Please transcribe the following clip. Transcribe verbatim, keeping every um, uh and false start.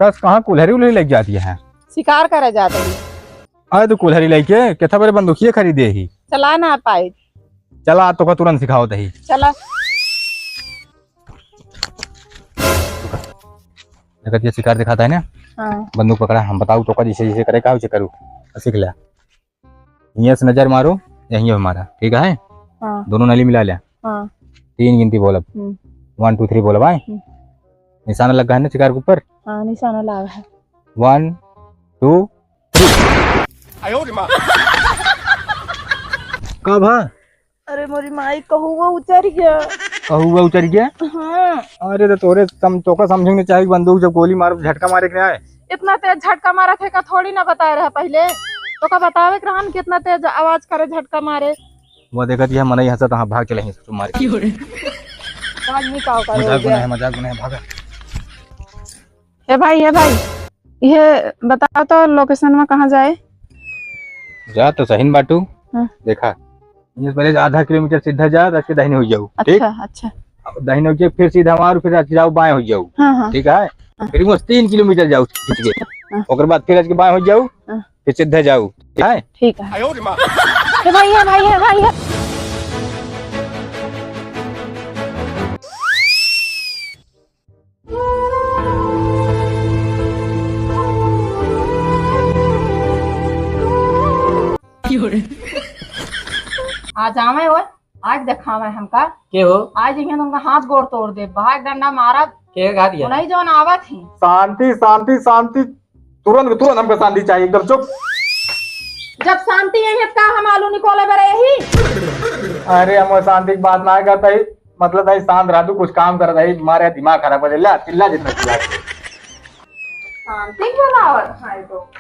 कस कहाँ कुल्हरी उल्हरी लइके जात ही? शिकार करे जात ही। अरे तू कुल्हरी लइके, केथा बरे बंदूकिया खरीदे ही। चला ना पाई। चला, तोका तुरंत सिखावत ही। चला। देखत ये शिकार दिखाता है ना? हाँ। बंदूक पकड़ा, हम बताऊ तोका जैसे जैसे करे का उसे करू। सीख ले। हियाँ से नजर मारो, यहीं पे मारा, ठीक है? हाँ। दोनों नली मिला ले। हाँ। तीन गिनती बोलब। हम्म। One, two, three बोलब, आए? हम्म। निशाना लगा है ना शिकार के ऊपर? हाँ, निशाना लगा है। One, two, three। का भा? अरे मोरी माई, कहुआ उतर गया। कहुआ उतर गया? हाँ। अरे तो तोरे सम-, तोका समझे के चाही, बंदूक जब गोली मार, झटका मारे के ना आए। इतना तेज झटका मारा थे का थोड़ी ना बताए रहा पहले। तोका बतावे के रहा न कितना तेज आवाज करे झटका मारे। वो देखत यह मनई हंसत, हाँ, भाग चले हैं, मार के। आदमी का होकर हो मजाक गया? बनाए, मजाक बनाए, भागा। ए भाई, ए भाई, ये बताओ तो location में कहाँ जाए? जा तो सही न बाटू। हाँ। देखा, ये पहले आधा किलोमीटर सीधा जा, रख के दाहिने हो जाऊ, ठीक? अच्छा, अच्छा। अब दाहिने हो जाऊ, फिर सीधा मारू, फिर रख के जाऊ, बाएं हो जाऊ। हाँ, हाँ। ठीक है? हाँ। फिर बस तीन किलोमीटर जाऊ खींच के। हाँ। ओकर बाद फिर रख के बाएं हो जाऊ, हाँ। फिर सीधा जाऊ, ठीक है? ठीक है। ए भाई, ए भाई, ए भाई, ए। आज आवे हो, आज देखावे हमका। के हो? आज इहे तुमका हाथ गोड़ तोड़ दे, भाग डंडा मारब। के गा दिया? उन्हीं जौन आवत ही। शांति, शांति, शांति, तुरंत, तुरंत हमका शांति चाहिए, एकदम चुप। जब शांति यही है, का हम आलू निकोले बरे ही? अरे, हम शांति की बात ना करता ही, मतलब नहीं, शांत रह तू, कुछ काम कर रही, मारे दिमाग खराब कर दे, ले, चिल्ला जितना चिल्ला। शांति बोलावत है तो।